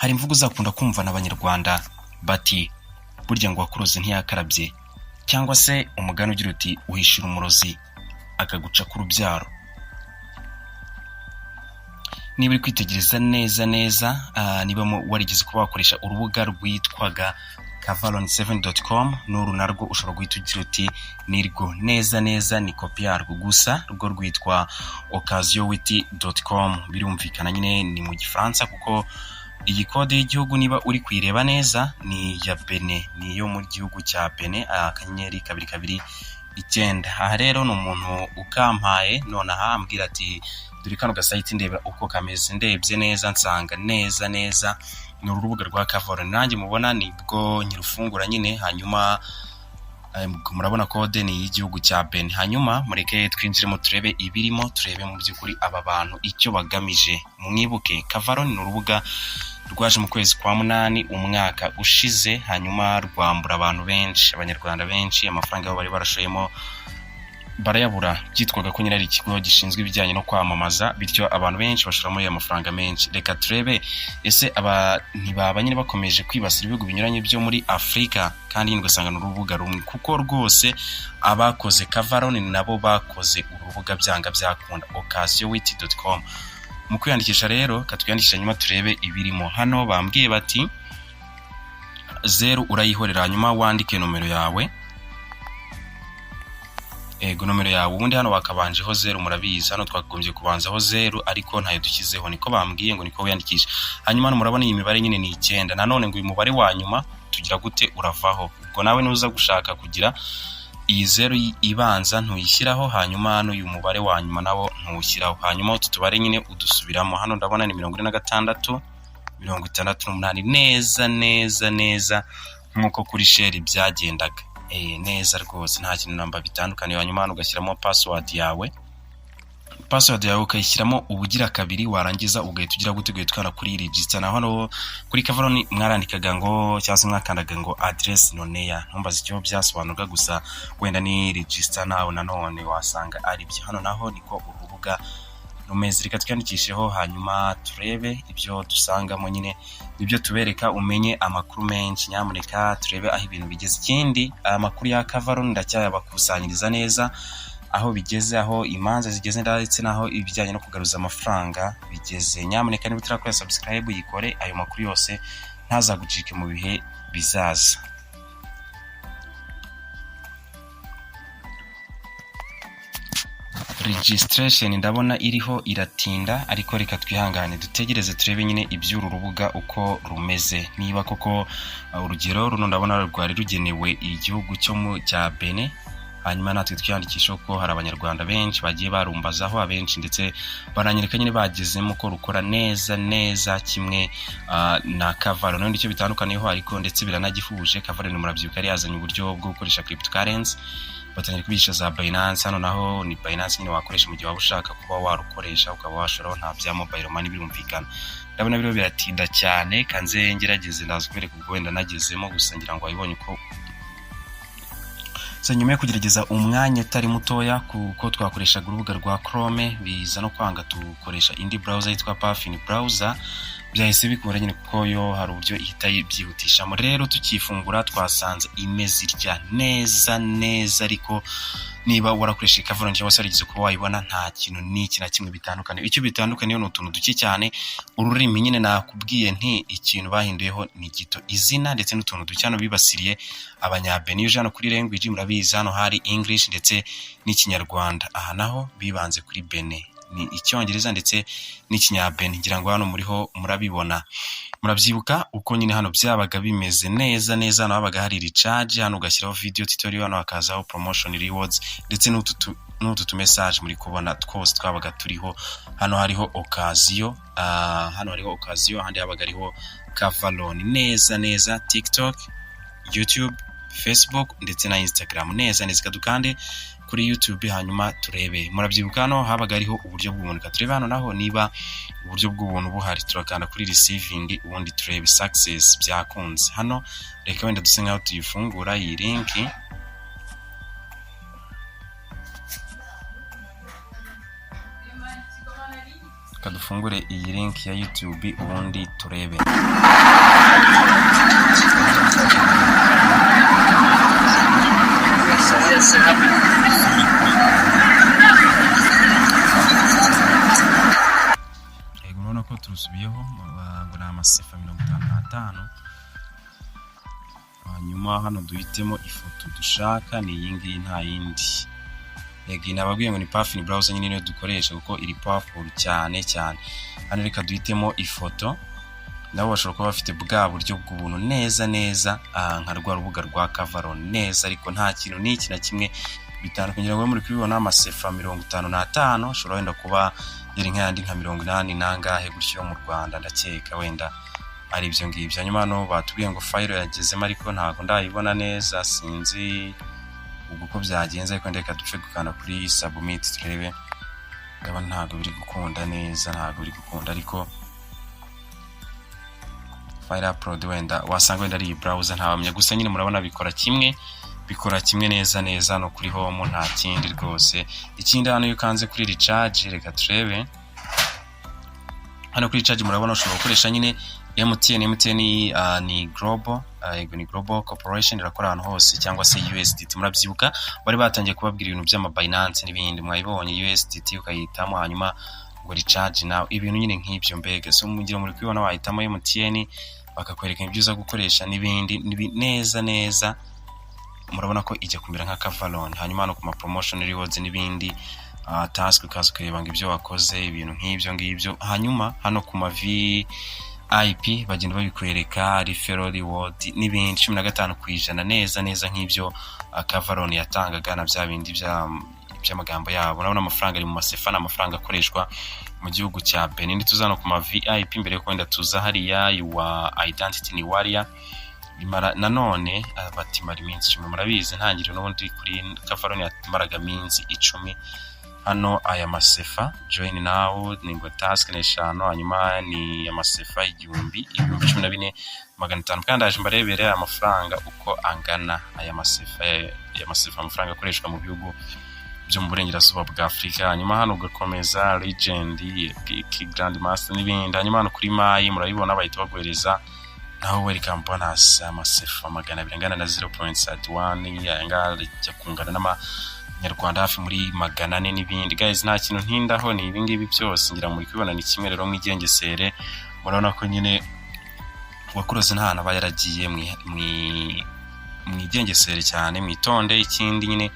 Hari imvugo uzakunda kumva n'Abanyarwanda bati: "Burya ngo uwakuroze ntiyakarabye", cyangwa se umugani ugira uti: "Uhishira umurozi akaguca ku rubyaro". Niba uri kwitegereza neza neza, niba warigeze kuba wakoresha urubuga rwitwaga cavalon7.com, n'uru narwo ushobora guhita ugira uti nirwo neza neza, ni kopi yarwo, gusa rwo rwitwa occasionwiti.com. Birumvikana nyine ni mu Gifaransa, kuko iyi kode y'igihugu, niba uri kuyireba neza, ni iya Benin, ni iyo mu gihugu cya Benin, *229. Aha rero ni umuntu ukampaye nonaha, ambwira ati: "Dore kano gasite, ndebera uko kameze." Ndebye neza nsanga neza neza ni urubuga rwa Cavalon. Nanjye mubona nibwo nyirufungura nyine. Hanyuma murabona kode ni iy'igihugu cya Benin. Hanyuma mureke twinjiremo, turebe ibirimo, turebe mu by'ukuri aba bantu icyo bagamije. Mwibuke, Cavalon ni urubuga rwaje mu kwezi kwa munani umwaka ushize, hanyuma rwambura abantu benshi, Abanyarwanda benshi, amafaranga yabo bari barashoyemo barayabura. Byitwaga ko nyine ari ikigo gishinzwe ibijyanye no kwamamaza, bityo abantu benshi bashoramo ayo mafaranga menshi. Reka turebe ese aba ntibaba nyine bakomeje kwibasira ibihugu binyuranye byo muri Afurika, kandi nyine ugasanga ni urubuga rumwe, kuko rwose abakoze Cavalon nabo bakoze urubuga byanga byakunda, occasionwit.com. Mu kwiyandikisha rero, katwiyandikisha nyuma turebe ibirimo. Hano bambwiye bati zeru urayihorera, hanyuma wandike nomero yawe. Ego, nomero yawe. Ubundi hano wakabanjeho zeru, murabizi, hano twakagombye kubanzaho zeru, ariko ntayo dushyizeho, niko bambwiye ngo niko wiyandikisha. Hanyuma hano murabona iyi mibare nyine ni 9. Nanone ngo uyu mubare wa nyuma tugira gute? Uravaho. Ubwo nawe nuza gushaka kugira iyi zeru ibanza ntuyishyiraho, hanyuma n'uyu mubare wa nyuma nawo ntuwushyiraho, hanyuma utu tubare nyine udusubiramo. Hano ndabona ni 46, 68, neza neza neza nk'uko kuri sheri byagendaga. Neza rwose, nta kintu namba bitandukaniye. Hanyuma hano ugashyiramo password yawe, password yawe ukayishyiramo ubugira kabiri, warangiza ugahita ugira gute? Ugahita ukanda kuri register. Naho hano kuri Cavalon mwarandikaga ngo, cyangwa se mwakandaga ngo address noneya, ntumbaze icyo byasobanurwa, gusa wenda ni register nawe nanone wasanga ari byo. Hano naho niko urubuga rumeze. Reka twiyandikisheho, hanyuma turebe ibyo dusangamo nyine, nibyo tubereka, umenye amakuru menshi. Nyamuneka turebe aho ibintu bigeze. Ikindi, amakuru ya Cavalon ndacyayabakusanyiriza neza, aho bigeze, aho imanza zigeze, ndetse n'aho ibijyanye no kugaruza amafaranga bigeze. Nyamuneka niba utarakora subscribe, yikore, ayo makuru yose ntazagucike mu bihe bizaza. Registration ndabona iriho iratinda, ariko reka twihangane dutegereze, turebe nyine iby'uru rubuga uko rumeze, niba koko urugero runo ndabona rwari rugenewe igihugu cyo mu cya Benin, hanyuma natwe twiyandikisha, ko hari Abanyarwanda benshi bagiye barumbazaho, abenshi ndetse baranyereka nyine bagezemo ko rukora neza neza kimwe na Cavalon. None icyo bitandukaniyeho ariko ndetse biranagihuje, Cavalon murabyibuka yari yazanye uburyo bwo gukoresha cryptocurrency, batangira kubigisha za Binance. Hano naho ni Binance nyine wakoresha mu gihe waba ushaka kuba warukoresha, ukaba washoraho, nta bya mobile money, birumvikana. Ndabona biriho biratinda cyane, kanze ngerageze, ndaza kubereka ubwo wenda nagezemo, gusa ngira ngo wabibonye uko. So nyuma yo kugerageza umwanya utari mutoya, kuko twakoreshaga urubuga rwa Chrome biza no kwanga, tukoresha indi browser yitwa Puffin Browser, byahise bikunda nyine, kuko yo hari uburyo ihita byihutishamo. Rero tukifungura twasanze imeze itya neza neza, ariko niba warakoresheje Cavalon cyangwa se warigeze kuba wayibona, nta kintu n'iki na kimwe bitandukanye. Icyo bitandukaniyeho ni utuntu duke cyane. Ururimi nyine nakubwiye nti ikintu bahinduyeho ni gito, izina ndetse n'utuntu duke. Hano bibasiriye Abanyabeni. Iyo uje hano kuri language, murabizi hano hari English ndetse n'Ikinyarwanda. Aha naho bibanze kuri Benin, ni Icyongereza ndetse n'Ikinyabeni. Ngira ngo hano muriho murabibona, murabyibuka uko nyine hano byabaga bimeze neza neza. Hano habaga hari recharge, hano ugashyiraho video tutorial, hano hakazaho promotion, rewards, ndetse n'utu tu message muri kubona twose twabaga turiho. Hano hariho occasion, hano hariho occasion, ahandi habaga hariho Cavalon neza neza, TikTok, YouTube, Facebook ndetse na Instagram neza neza. Dukande kuri YouTube hanyuma turebe. Murabyibuka hano habaga hariho uburyo bw'ubuntu. Turebe hano naho niba uburyo bw'ubuntu buhari. Turakanda kuri receiving, ubundi turebe. Success, byakunze. Hano reka wenda duse nkaho tuyifungura iyi link. dufungure iyi link ya YouTube ubundi turebe. Yego, urabona ko turusubiyeho ngo ni amasefa 55. Hanyuma hano duhitemo ifoto dushaka, ni iyi ngiyi, nta yindi. Yego, nababwiye ngo ni Puffin Browser nyine niyo dukoresha kuko iri powerful cyane cyane. Hano reka duhitemo ifoto. Nabo bashobora kuba bafite bwa buryo bw'ubuntu neza neza, nka rwa rubuga rwa Cavaron neza, ariko nta kintu n'iki na kimwe bitandukanye. Ngira ngo muri kubibona, amasefa 55 ashobora wenda kuba yari nk'ayandi nka 80 nangahe gutyo mu Rwanda, ndakeka wenda ari ibyo ngibyo. Hanyuma hano batubwiye ngo file yagezemo, ariko ntabwo ndayibona neza, sinzi ubwo uko byagenze, ariko ndeka dupfe gukanda kuri submit turebe. Ndabona ntabwo biri gukunda neza, ntabwo biri gukunda, ariko file upload wenda wasanga wenda ari iyi browser, ntawamenya. Gusa nyine murabona bikora kimwe, bikora kimwe neza neza no kuri home, nta kindi rwose. Ikindi, hano iyo ukanze kuri recharge, reka turebe hano kuri recharge, murabona ushobora gukoresha nyine MTN. MTN ni global, yego, ni global corporation, irakora ahantu hose, cyangwa se USDT. Murabyibuka bari batangiye kubabwira ibintu by'ama Binance n'ibindi, mwayibonye USDT ukayihitamo, hanyuma ngo recharge now, ibintu nyine nk'ibyo mbega. So mugira muri kubibona, wahitamo MTN bakakwereka ibyo uza gukoresha n'ibindi neza neza. Murabona ko ijya kumera nka Cavalon. Hanyuma hano ku ma promotion rewards n'ibindi, task, ukaza ukareba ngo ibyo wakoze, ibintu nk'ibyo ngibyo. Hanyuma hano ku ma VIP bagenda babikwereka, referral reward n'ibindi, 15% neza neza nk'ibyo Cavalon yatangaga na bya bindi by'amagambo yabo. Urabona amafaranga ari mu masefa, ni amafaranga akoreshwa mu gihugu cya Benin. Tuza no ku ma VIP mbere yuko wenda tuza hariya your identity ni warrior, imara nanone bati mara iminsi 10. Murabizi ntangiriro n'ubundi kuri Cavalon yamaraga iminsi 10. Hano aya masefa, join now, ni ngo task ni eshanu, hanyuma ni amasefa igihumbi, 14,500. Kandi ndaje mbarebere aya mafaranga uko angana. Aya masefa, amafaranga akoreshwa mu bihugu byo mu burengerazuba bwa Afurika. Hanyuma hano ugakomeza legend, epic, grand master n'ibindi. Hanyuma hano kuri my murabibona bahita baguhereza naho welcome bonus, amasefa 200 angana na 0.31, aya ngaya ajya kungana n'amanyarwanda hafi muri 400 n'ibindi. Guys, nta kintu ntindaho, ni ibingibi byose, ngira muri kubibona ni kimwe. Rero mwigengesere, murabona ko nyine uwakuroze nta hantu aba yaragiye. Mwigengesere cyane, mwitonde. Ikindi nyine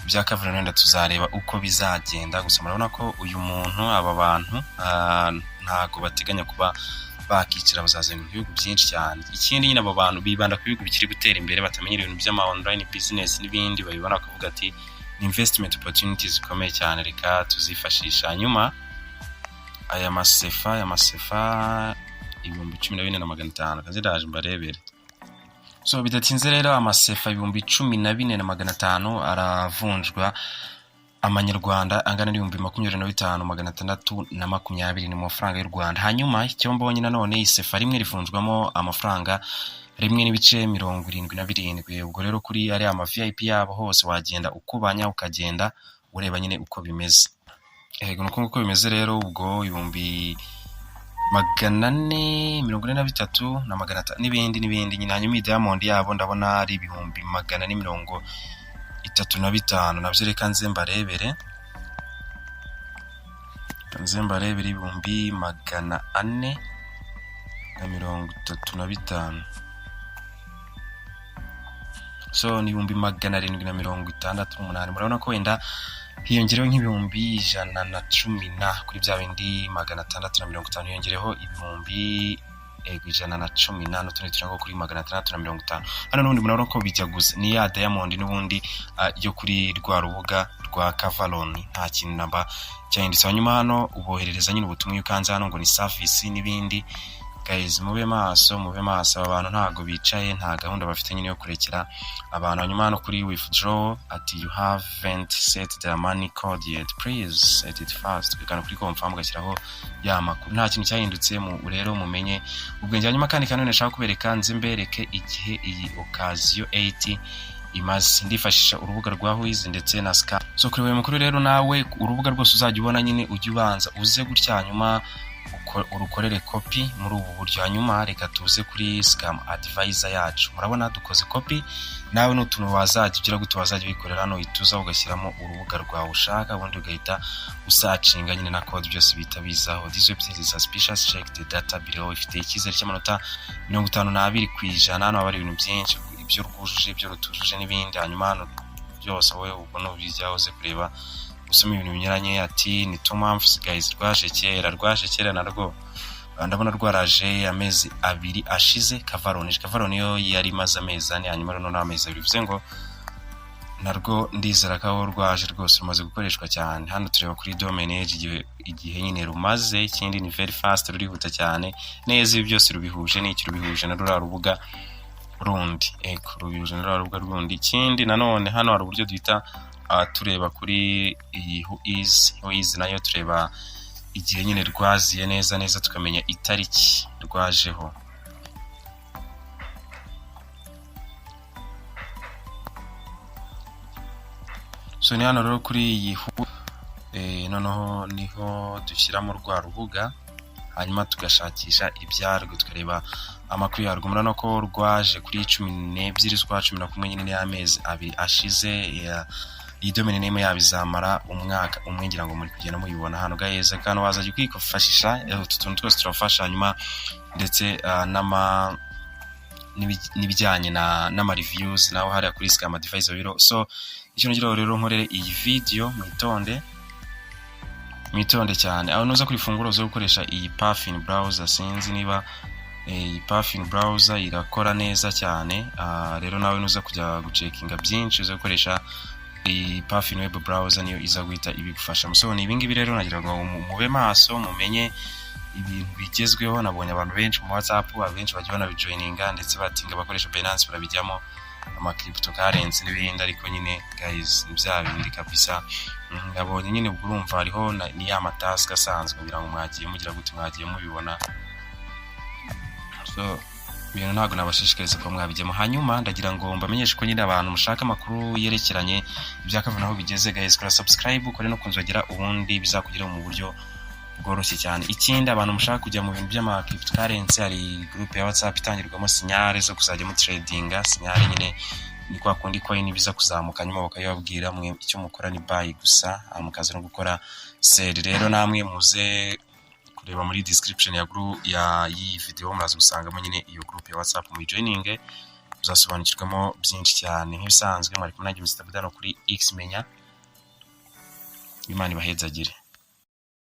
ibya Cavalon wenda tuzareba uko bizagenda. Gusa murabona ko uyu muntu, aba bantu ntago bateganya kuba bakicara, bazazana ibihugu byinshi cyane. Ikindi nyine abo bantu bibanda ku bihugu bikiri gutera imbere, batamenyera ibintu by'ama online business n'ibindi, babibona bakavuga ati ni investment opportunities zikomeye cyane, reka tuzifashisha. Hanyuma aya masefa 14,500, kazi ndaje mbarebere. So bidatinze rero, amasefa 14,500 aravunjwa amanyarwanda angana n'25,620, ni mu mafaranga y'u Rwanda. Hanyuma icyo mbonye nanone, isefa rimwe rivunjwamo amafaranga 1.77. Ubwo rero kuri ariya ama VIP yabo hose wagenda ukubanya, ukagenda ureba nyine uko bimeze. Yego, nuko nguko bimeze rero. Ubwo 443,500 n'ibindi n'ibindi nyine. Hanyuma iyi diamond yabo ndabona ari 435,000 nabyo. Reka nze mbarebere, nze mbarebere 435,000. So ni 768,000. Murabona ko wenda hiyongereho nk'ibihumbi 110 na kuri bya bindi 650, hiyongereho ibihumbi, ego, 110 na n'utundi turenga kuri 650. Hano n'ubundi murabona ko bijya gusa, ni ya diamond n'ubundi yo kuri rwa rubuga rwa Cavalon, nta kintu namba cyahindutse. Hanyuma hano uboherereza nyine ubutumwa iyo ukanze hano ngo ni service n'ibindi. Guys, mube maso, mube maso, aba bantu ntago bicaye, nta gahunda bafite nyine yo kurekera abantu. Hanyuma hano kuri withdraw ati "You haven't set the money code yet, please set it first." Ugakanda kuri confirm, ugashyiraho ya makuru, nta kintu cyahindutse. Mu rero mumenye ubwenge. Hanyuma kandi kanone nshaka kubereka, nze mbereke igihe iyi occasion 80 imaze. Ndifashisha urubuga rwa Whois ndetse na Scan. So kureba ayo makuru rero, nawe urubuga rwose uzajya ubona nyine ujye ubanza uze gutya, hanyuma Urukorere copy muri ubu buryo. Hanyuma reka tuze kuri Scam Advisor yacu. Murabona dukoze copy. Nawe ni utuntu wazajya ugira gute, wazajya wikorera. Hano uhita ugashyiramo urubuga rwawe ushaka, ubundi ugahita usearchinga nyine na code, byose bihita bizaho. "This website is suspicious, check the data below." Ifite icyizere cy'amanota 52%. Hano haba hari ibintu byinshi, ibyo rwujuje, ibyo rutujuje n'ibindi. Hanyuma hano byose wowe ubwo nubijyaho uze kureba, usoma ibintu binyuranye. Ati ni 2 months, guys. Rwaje kera, rwaje kera narwo. Ndabona rwaraje amezi 2 ashize. Kavaroni, Kavaroni yo yari imaze amezi 4, hanyuma runo ni amezi 2, bivuze ngo narwo ndizera ko aho rwaje rwose rumaze gukoreshwa cyane. Hano tureba kuri domain age, igihe nyine rumaze. Ikindi ni very fast, rurihuta cyane neza. Ibi byose rubihuje n'iki? Rubihuje na ruriya rubuga rundi. Ego, rubihuje na ruriya rubuga rundi. Ikindi nanone hano hari uburyo duhita tureba kuri iyi who is. Who is nayo tureba igihe nyine rwaziye neza neza, tukamenya itariki rwajeho. So ni hano rero kuri iyi noneho niho dushyiramo rwa rubuga, hanyuma tugashakisha ibyarwo, tukareba amakuru yarwo. Murabona ko rwaje kuri 12 z'ukwa 11, nyine y'amezi 2 ashize. Iyi domain name yabo izamara umwaka umwe. Ngira ngo muri kugenda muyibona hano, guys. Kandi wazajya kwifashisha utu tuntu twose turafasha. Hanyuma ndetse n'ama n'ibijyanye na n'ama reviews naho hariya kuri Scam Advisor biro. So icyo ngira rero nkorere iyi video, mwitonde, mwitonde cyane. Aho nuza kurifungura uze gukoresha iyi Puffin browser. Sinzi niba iyi Puffin browser irakora neza cyane. Rero nawe nuza kujya gucheckinga byinshi uze gukoresha iyi Puffin web browser, niyo iza guhita ibigufasha. So ni ibingibi rero nagira ngo mube maso, mumenye ibintu bigezweho. Nabonye abantu benshi mu WhatsApp, abenshi bagiye banabijoininga, ndetse batinga abakoresha Binance barabijyamo, ama cryptocurrency n'ibindi. Ariko nyine guys, ni bya bindi kabisa. Nabonye nyine ubwo urumva hariho ni ya ma task asanzwe. Ngira ngo mwagiye mugira gute, mwagiye mubibona. So ibintu ntabwo nabashishikariza kuba mwabijyamo. Hanyuma ndagira ngo mbamenyeshe ko nyine abantu mushaka amakuru yerekeranye ibya Kavuna aho bigeze, guys, kora subscribe, ukore no kunzogera, ubundi bizakugeraho mu buryo bworoshye cyane. Ikindi, abantu mushaka kujya mu bintu by'ama cryptocurrency, hari group ya WhatsApp itangirwamo signal zo kuzajya mu tradinga. Signal nyine ni kwa kundi coin biza kuzamuka, nyuma bakayibabwira. Mwe icyo mukora ni buy gusa, mukaza no gukora sell. Rero namwe muze kureba muri description ya group ya y'iyi video, muraza gusangamo nyine iyo group ya WhatsApp, mu joining muzasobanukirwamo byinshi cyane. Nk'ibisanzwe, mwari kumwe nanjye Mr. Budano kuri X Menya. Imana ibahezagire.